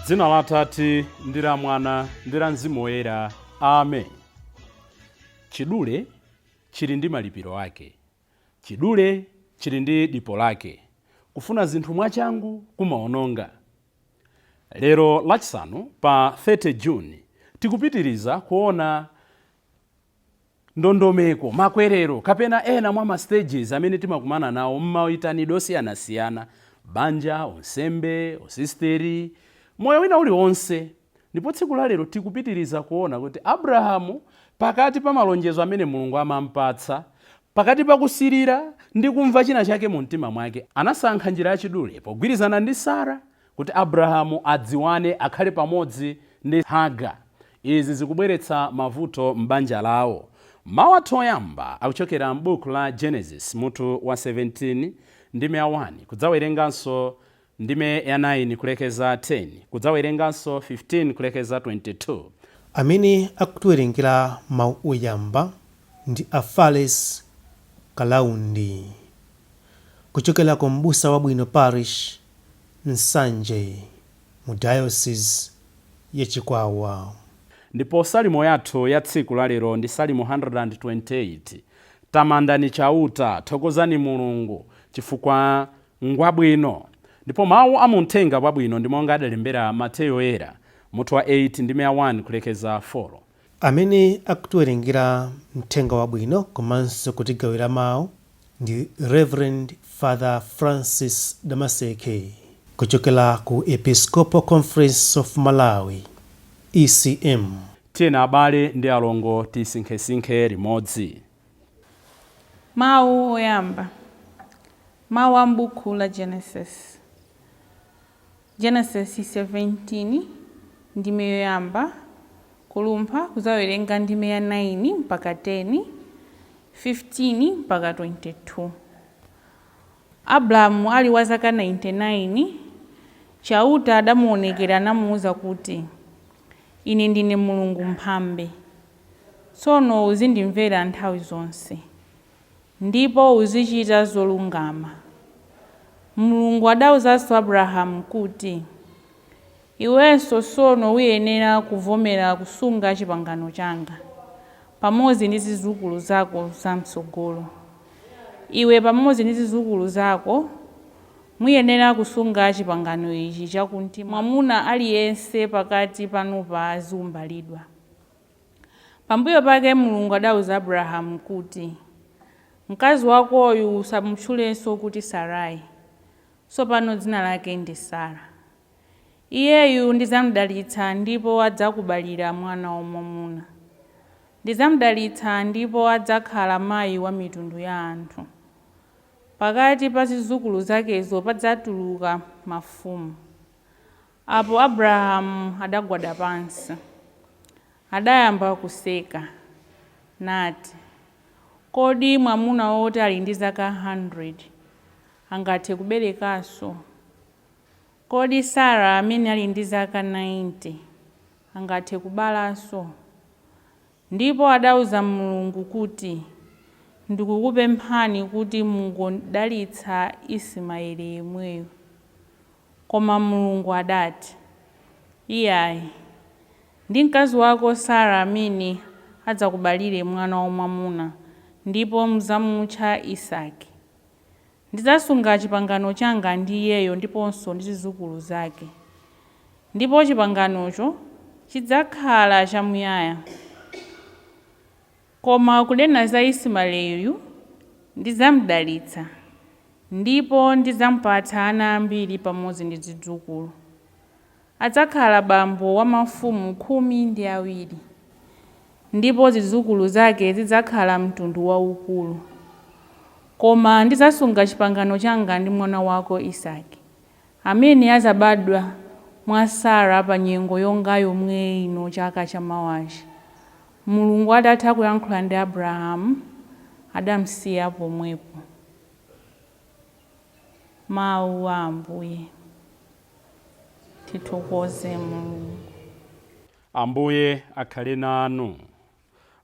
Dzina la Atate ndi la Mwana ndi la Mzimu Woyera. Amen. Chidule chili ndi malipiro ake. Chidule chili ndi dipo lake. Kufuna zinthu mwachangu kumaononga. Lero Lachisanu pa 30 June tikupitiriza kuona ndondomeko, makwerero kapena ena mwa ma stages amene timakumana nawo m'maitanidwe osiyanasiyana, banja, unsembe, usisteri, moyo wina uliwonse. Ndipo tsiku la lero tikupitiriza kuona kuti Abrahamu pakati pa malonjezo amene Mulungu amampatsa, pakati pa kusilira ndi kumva china chake mu mtima mwake, anasankha njira yachidule pogwirizana ndi Sara kuti Abrahamu adziwane akhale pamodzi ndi Hagar. Izi zikubweretsa mavuto m'banja lawo. Mawu athu oyamba akuchokera m'buku la Genesis mutu wa 17 ndime ya 1 kudzawerenganso ndime ya 9 kulekeza 10 kudzawerenganso 15 kulekeza 22. Amene akutiwerengera mawu oyamba ndi a Fales Kalaundi kuchokera ku M'busa Wabwino Parish, Nsanje mu Diocese ya Chikwawa. Ndipo Salimo yathu ya tsiku la lero ndi Salimo 128. Tamandani Chauta, thokozani Mulungu, chifukwa ngwabwino. Ndipo mawu a mu Mthenga Wabwino ndi monga adalembera Mateyo Woyera, mutu wa 8 ndime ya 1 kulekeza 4. Amene akutiwerengera Mthenga Wabwino komanso kutigawira mawu ndi Rev Father Francis Damaseke kuchokera ku Episcopal Conference of Malawi, ECM. Tiyeni abale ndi alongo tisinkhesinkhe limodzi. Mawu oyamba. Mawu a m'buku la Genesis. Genesis 17 ndime yoyamba kulumpha kudzawerenga ndime ya 9 mpaka 10, 15 mpaka 22. Abramu ali wa zaka 99, Chauta adamuwonekera namuuza kuti, Ine ndine Mulungu Mphambe. Tsono uzindimvera nthawi zonse, ndipo uzichita zolungama. Mulungu adauzanso Abrahamu kuti, Iwenso tsono uyenera kuvomera kusunga chipangano changa, pamodzi ndi zidzukulu zako zam'tsogolo. Iwe pamodzi ndi zidzukulu zako muyenera kusunga chipangano ichi chakuti mwamuna aliyense pakati panupa aziumbalidwa. Pambuyo pake Mulungu adauza Abrahamu kuti, Mkazi wakoyu usamutchulenso kuti Sarai, tsopano dzina lake ndi Sara. Iyeyu ndidzamdalitsa ndipo adzakubalira mwana wamwamuna. Ndidzamdalitsa ndipo adzakhala mayi wa mitundu ya anthu. Pakati pa zidzukulu zakezo padzatuluka mafumu. Apo Abrahamu adagwada pansi. Adayamba kuseka, nati, Kodi mwamuna woti ali ndi zaka 100 angathe kuberekanso? Kodi Sara amene ali ndi zaka 90 angathe kubalanso? Ndipo adauza Mulungu kuti, Ndikukupemphani kuti mungodalitsa Ismaele yemweyu. Koma Mulungu adati, Iyai, ndi mkazi wako Sara amene adzakubalire mwana wamwamuna, ndipo mudzamutcha Isaki. Ndidzasunga chipangano changa ndi iyeyo ndiponso ndi zidzukulu zake, ndipo chipanganocho chidzakhala chamuyaya. Koma kunena za Ismaeleyu, ndidzamdalitsa, ndipo ndidzampatsa ana ambiri pamodzi ndi zidzukulu. Adzakhala bambo wa mafumu 12, ndipo zidzukulu zake zidzakhala mtundu waukulu. Koma ndidzasunga chipangano changa ndi mwana wako Isaki, amene adzabadwa mwa Sara pa nyengo yonga yomwe ino chaka chamawachi. Mulungu atatha kuyankhula ndi Abrahamu, adamsiya pomwepo. Mau a Ambuye. Tithokoze Mulungu. Ambuye akhale nanu.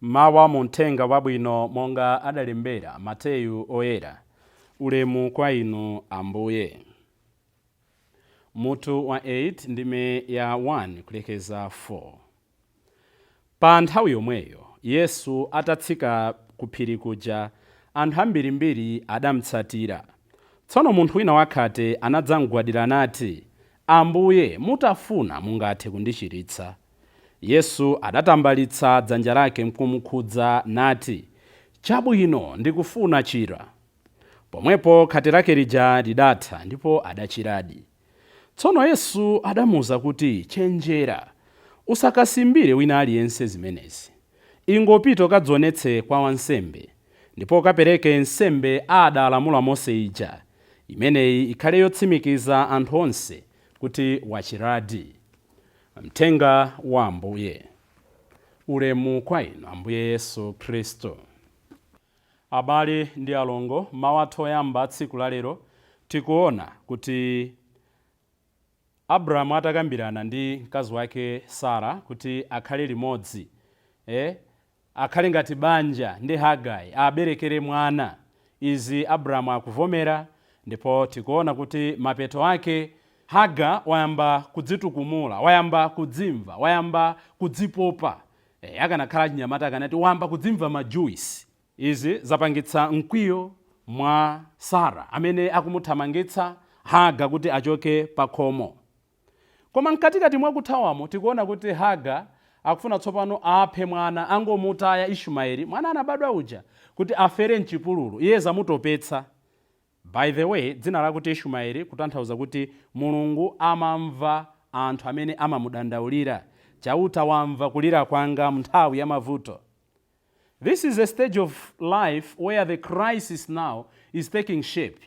Mawu mu Mthenga Wabwino monga adalembera Mateyu Oyera. Ulemu kwa inu, Ambuye. Mutu wa 8, ndime ya 1 kulekeza 4. Pa nthawi yomweyo Yesu atatsika ku phiri kuja, anthu ambirimbiri adamutsatira. Tsono munthu wina wakhate anadzamgwadira nati, "Ambuye, mutafuna mungathe kundichiritsa." Yesu adatambalitsa dzanja lake nkumukhudza nati, "Chabwino, ndikufuna, chira." Pomwepo khate lake lija lidatha ndipo adachiradi. Tsono Yesu adamuwuza kuti, "Chenjera, usakasimbire wina aliyense zimenezi. Ingopita ukadzionetse kwa wansembe, ndipo ukapereke nsembe adalamula Mose ija. Imeneyi ikhale yotsimikiza anthu onse kuti wachiradi." Mthenga wa Ambuye. Ulemu kwa inu, Ambuye Yesu Khristu. Abale ndi alongo, mawu athu oyamba tsiku la lero, tikuona kuti Abrahamu atakambirana ndi mkazi wake Sara kuti akhale limodzi, akhale ngati banja ndi Hagai, aberekere mwana. Izi Abrahamu akuvomera, ndipo tikuona kuti mapeto ake Haga wayamba kudzitukumula, wayamba kudzimva, wayamba kudzipopa. Akanakhala chinyamata akanati wayamba kudzimva majuisi. Izi zapangitsa mkwiyo mwa Sara amene akumuthamangitsa Haga kuti achoke pa khomo. Koma mkatikati mwa kuthawamo tikuona kuti Haga akufuna tsopano aphe mwana, angomutaya Ismaeli, mwana anabadwa uja, kuti afere mchipululu. Iye zamutopetsa. By the way, dzina lakuti Ismaeli kutanthauza kuti Mulungu amamva anthu amene amamudandaulira. Chauta wamva kulira kwanga mnthawi ya mavuto. This is a stage of life where the crisis now is taking shape.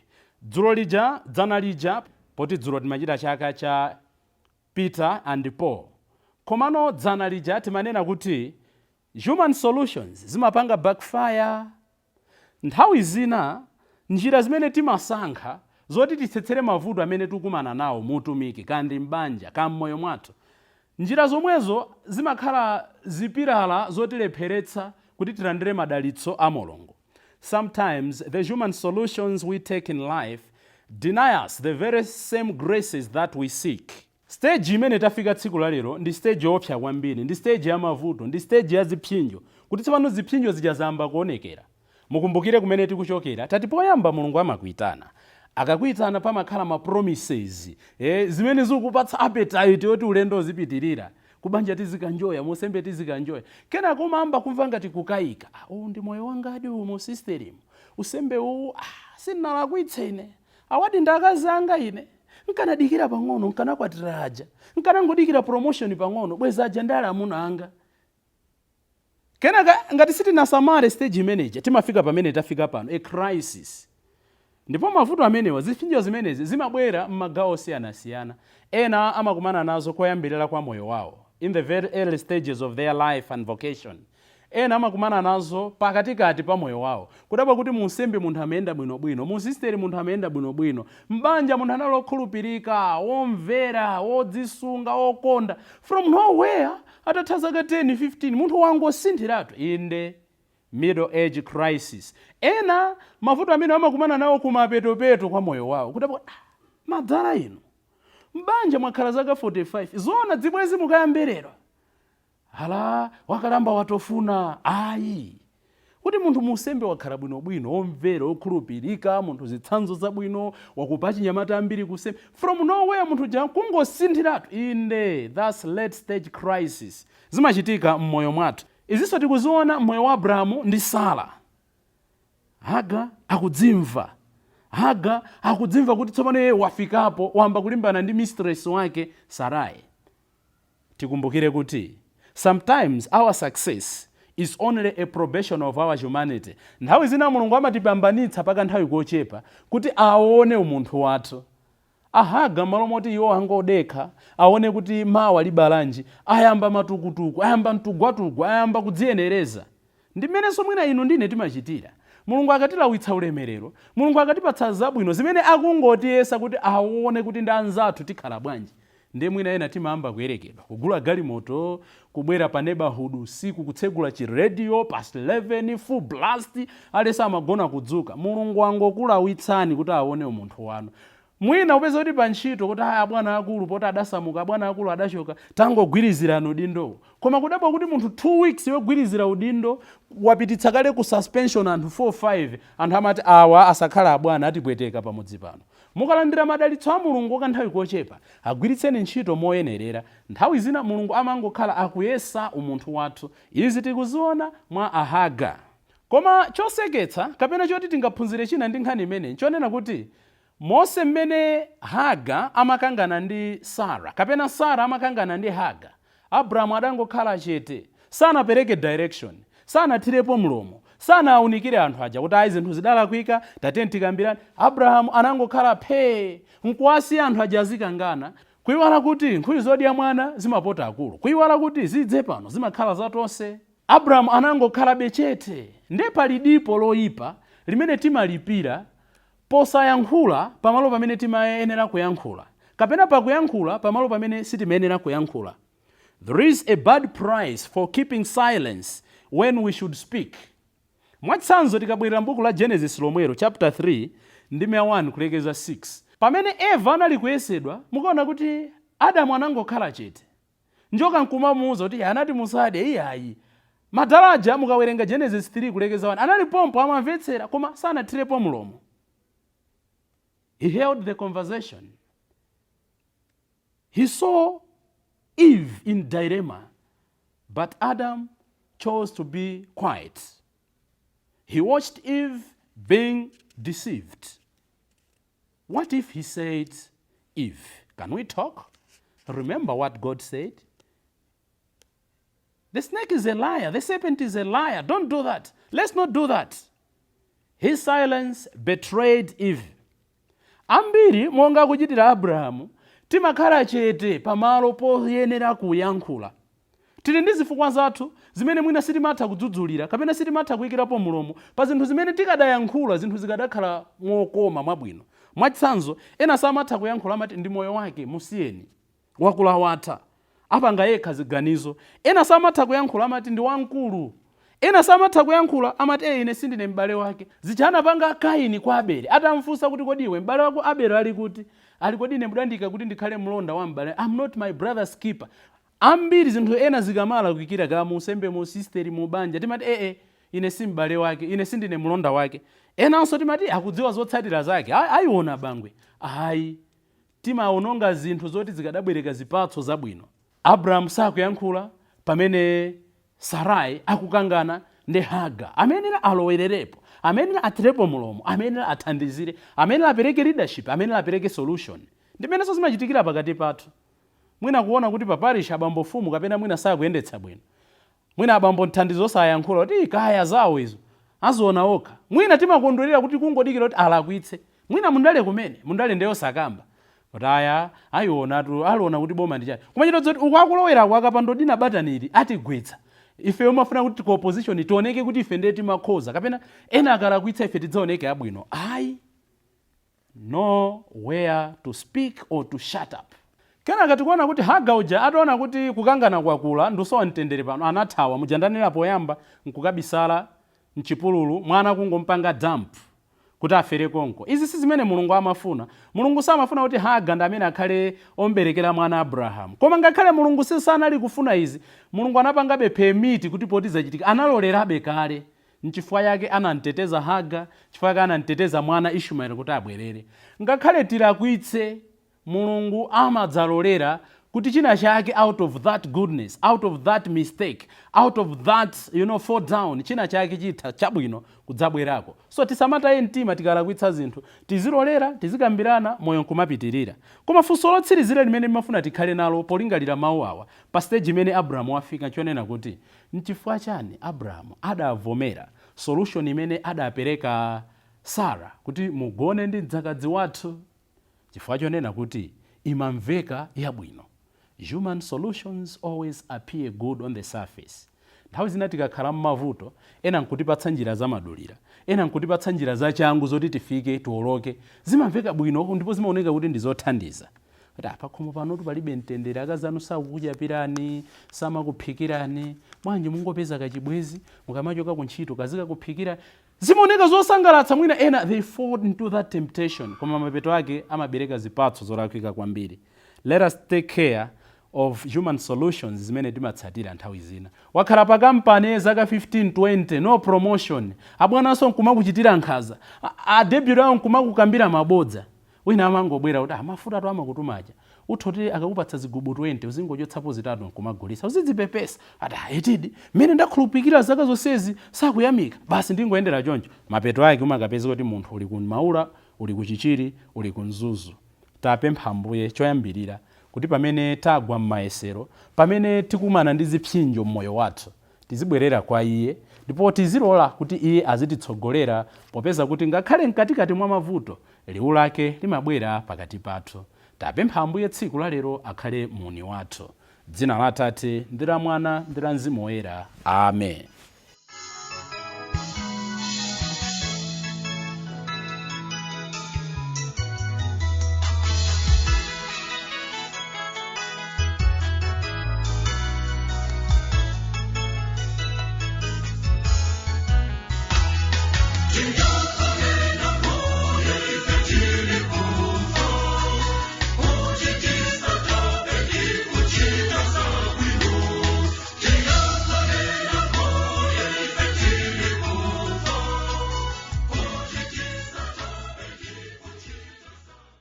Dzulo lija, dzana lija, poti dzulo timachita chaka cha Peter and Paul, komano dzana lija timanena kuti human solutions zimapanga backfire. Nthawi zina njira zimene timasankha zoti tithetsere mavuto amene tikumana nawo muutumiki, kandi m'banja, ka m'moyo mwathu, njira zomwezo zimakhala zipilala zotilepheretsa kuti tilandire madalitso a Mulungu. Sometimes the human solutions we take in life deny us the very same graces that we seek. Stage imene tafika tsiku la lero ndi stage yoopsa kwambiri, ndi stage ya mavuto, ndi stage ya zipsinjo, kuti tsopano zipsinjo zija zayamba kuonekera. Mukumbukire kumene tikuchokera. Tati poyamba Mulungu amakuitana. Akakuitana pamakhala ma promises, zimene zikupatsa appetite yoti ulendo uzipitirira. Kubanja tizikanjoya, musembe tizikanjoya. Kenako umayamba kumva ngati kukayika. "Ah, uwu ndi moyo wangadi uwu mu system? Usembe uwu, ah, sindinalakwitse ine? Awadi ndi akazi anga ine? Nkanadikira pang'ono, nkanakwatira aja. Nkanangodikira promotion pang'ono, bweza aja ndi ali amuna anga." Kenaka ngati sitinasamale stage imeneyi, timafika pamene tafika pano, a crisis. Ndipo mavuto amenewa, zipsinjo zimenezi zimabwera m'magawo osiyanasiyana. Ena amakumana nazo koyambirira kwa moyo wawo, in the very early stages of their life and vocation. Ena amakumana nazo pakatikati pa moyo wawo, kudabwa kuti munsembe munthu amayenda bwinobwino, musisteri munthu amayenda bwinobwino, m'banja munthu anali okhulupirika, womvera, wodzisunga, wokonda. From nowhere, atatha zaka 10, 15, munthu wangosinthiratu. Inde, middle age crisis. Ena mavuto amene amakumana nawo kumapetopeto kwa moyo wawo, kudabwa, "Ah, madzala inu mbanja mwakhala zaka 45, zona dzibwezi mukayamberera hala wakalamba watofuna?" Ayi, kuti munthu musembe wakhala bwinobwino, womvera, wokhulupirika, munthu zitsanzo zabwino, wakupa chinyamata ambiri kusembe, from nowhere munthu ja kungosinthiratu. Inde, that's late stage crisis. Zimachitika m'moyo mwathu. Izinso tikuziona m'moyo wa Abrahamu ndi Sara. Haga akudzimva, Haga akudzimva kuti tsopano iye wafikapo, wamba kulimbana ndi mistress wake Sarai. Tikumbukire kuti sometimes our success is only a probation of our humanity. Nthawi zina Mulungu amatipambanitsa pakanthawi kochepa kuti aone umunthu wathu. Ahaga, malo moti iwo angodekha, aone kuti mawa libalanji, ayamba matukutuku, ayamba mtugwatugwa, ayamba kudziyenereza. Ndi mmenenso mwina inu ndine timachitira. Mulungu akatilawitsa ulemerero, Mulungu akatipatsa zabwino zimene akungotiyesa kuti aone kuti ndi anzathu tikhala bwanji. Ndiye mwina ena timayamba kuyerekedwa kugula galimoto, kubwera pa neighborhood usiku, kutsegula chiradio past 11, full blast, alesa amagona kudzuka. Mulungu angokulawitsani kuti aone umunthu wanu. Mwina upeza kuti pa ntchito kuti aya abwana akulu poti adasamuka, abwana akulu adachoka, tangogwirizirani udindowo. Koma kudabwa kuti munthu 2 weeks yogwirizira udindo wapititsa kale ku suspension anthu 4 5. Anthu amati awa asakhala abwana, atipweteka pamudzi pano. Mukalandira madalitso a Mulungu kanthawi kochepa, agwiritseni ntchito moyenerera. Nthawi zina Mulungu amangokhala akuyesa umunthu wathu. Izi tikuziona mwa Ahaga. Koma choseketsa kapena choti tingaphunzire china ndi nkhani imeneyi nchonena kuti monse mmene Haga amakangana ndi Sara kapena Sara amakangana ndi Haga, Abrahamu adangokhala chete, sanapereke direction, sanathirepo mlomo, sanawunikire anthu aja kuti ayi, zinthu zidalakwika, tatiyeni tikambirane. Abrahamu anangokhala phee nkuwasiya anthu aja azikangana, kuyiwala kuti nkhuyu zodya mwana zimapota akulu, kuyiwala kuti zidze pano zimakhala zatonse. Abrahamu anangokhalabe chete. Ndiye pali dipo loyipa limene timalipira posayankhula pamalo pamene timayenera kuyankhula, kapena pakuyankhula pamalo pamene sitimayenera kuyankhula. There is a bad price for keeping silence when we should speak. Mwachitsanzo, tikabwerera m'buku la Genesis lomwero, chapter 3 ndime 1 kulekeza 6, pamene Eva anali kuyesedwa, mukaona kuti Adamu anangokhala chete. Njoka nkumamuwuza kuti anati musadye. Iyayi, madalaja, mukawerenga Genesis 3 kulekeza 1, anali pompo amamvetsera koma sanathirepo mlomo. He held the conversation. He saw Eve in dilemma, but Adam chose to be quiet. He watched Eve being deceived. What if he said, "Eve, can we talk? Remember what God said? The snake is a liar. The serpent is a liar. Don't do that. Let's not do that." His silence betrayed Eve. Ambiri, monga kuchitira Abrahamu, timakhala chete pamalo poyenera kuyankhula. Tili ndi zifukwa zathu zimene mwina sitimatha kudzudzulira kapena sitimatha kuyikirapo mulomo pa zinthu zimene tikadayankhula zinthu zikadakhala mokoma, mwabwino. Mwachitsanzo, ena samatha kuyankhula, amati ndi moyo wake, musiyeni, wakula watha, apanga yekha ziganizo. Ena samatha kuyankhula, amati ndi wamkulu. Ena samatha kuyankhula, amati e, ine sindine m'bale wake. Zija anapanga Kaini kwa Abele atamfunsa kuti, "Kodi iwe, m'bale wako Abele ali kuti?" Ali kodi ine mudandika kuti ndikhale mlonda wa m'bale? I'm not my brother's keeper. Ambiri zinthu ena zikamala kuikira ka musembe, mu sisteri, mu banja, timati ee, ine si m'bale wake, ine sindine mlonda wake. Enanso timati akudziwa zotsatira zake, ayiona bangwe. Ayi, timaononga zinthu zoti zikadabwereka zipatso zabwino. Abrahamu sakuyankhula pamene Sarai akukangana ndi Haga. Amenera alowererepo, amenera athirepo mulomo, amenera athandizire, amenera apereke leadership, amenera apereke solution. Ndimenenso zimachitikira pakati pathu. Mwina kuona kuti pa parish abambo fumu kapena mwina sakuyendetsa bwino, mwina abambo mthandizo osayankhula kuti kaya zawo izo, aziona okha. Mwina timakondwerera kuti kungodikira kuti alakwitse. Mwina mundale kumene mundale ndeyo sakamba kuti aya ayionatu, aliona kuti boma ndi chani, koma chito zoti uku akulowera akapandodina batanili atigwetsa. Ife umafuna kuti ku opposition tioneke kuti ife ndiye timakhoza, kapena ena akalakwitsa ife tidzaoneke abwino. Ayi, know where to speak or to shut up. Kenaka tikuona kuti Haga uja ataona kuti kukangana kwakula, ndusowa mtendere pano, anathawa mujandanira poyamba nkukabisala mchipululu, mwana kungompanga dump kuti afere konko. Izi si zimene Mulungu amafuna. Mulungu samafuna kuti Haga ndi amene akhale omberekera mwana Abrahamu. Koma ngakhale Mulungu sisanali kufuna izi, Mulungu anapangabe permit kuti poti zachitika, analolerabe kale. Nchifukwa yake anamteteza Haga, chifukwa yake anamteteza mwana Ismaeli kuti abwerere. Ngakhale tilakwitse, Mulungu amadzalolera kuti china chake out of that goodness, out of that mistake, out of that fall down, china chake chitha chabwino kudzabwerako. So tisamataye mtima tikalakwitsa zinthu, tizilolera, tizikambirana, moyo nkumapitirira. Koma funso lotsirizira limene limafuna tikhale nalo polingalira mawu awa pa stage imene Abrahamu wafika, chonena kuti nchifukwa chani Abrahamu adavomera solution imene adapereka Sara kuti mugone ndi mdzakazi wathu? Chifukwa chonena kuti imamveka yabwino. Human solutions always appear good on the surface. Nthawi zina tikakhala m'mavuto, ena nkutipatsa njira zamadulira, ena nkutipatsa njira zachangu zoti tifike, tiwoloke, zimamveka bwino ndipo zimaoneka kuti ndi zothandiza. Kuti pakhomo panotu palibe mtendere, akazi anu sakukuchapirani, samakuphikirani, bwanji mungopeza kachibwezi, mukamachoka kuntchito kazikakuphikira. Zimaoneka zosangalatsa, mwina ena they fall into that temptation, koma mapeto ake amabereka zipatso zolakwika kwambiri. Let us take care of human solutions zimene timatsatira nthawi zina. Wakhala pa kampani zaka 15, 20, no promotion, abwananso nkumakuchitira nkhanza, a deputy awo nkumakukambira mabodza. Wina amangobwera kuti, "Mafuta to amakutumaja, uthoti akakupatsa zigubu 20, uzingochotsapo zitatu nkumagulitsa, uzidzipepesa." Ati, "Etidi, mmene ndakhulupirira zaka zonsezi sakuyamika, basi ndingoyendera choncho." Mapeto ake umakapeza kuti munthu uli ku Maula, uli ku Chichiri, uli ku Mzuzu. Tapempha Ambuye choyambirira kuti pamene tagwa m'mayesero, pamene tikumana ndi zipsinjo m'moyo wathu, tizibwerera kwa Iye ndipo tizilola kuti Iye azititsogolera, popeza kuti ngakhale mkatikati mwa mavuto liwu lake limabwera pakati pathu. Tapempha Ambuye tsiku la lero akhale muuni wathu. Dzina la Atate ndi la Mwana ndi la Mzimu Woyera, amen.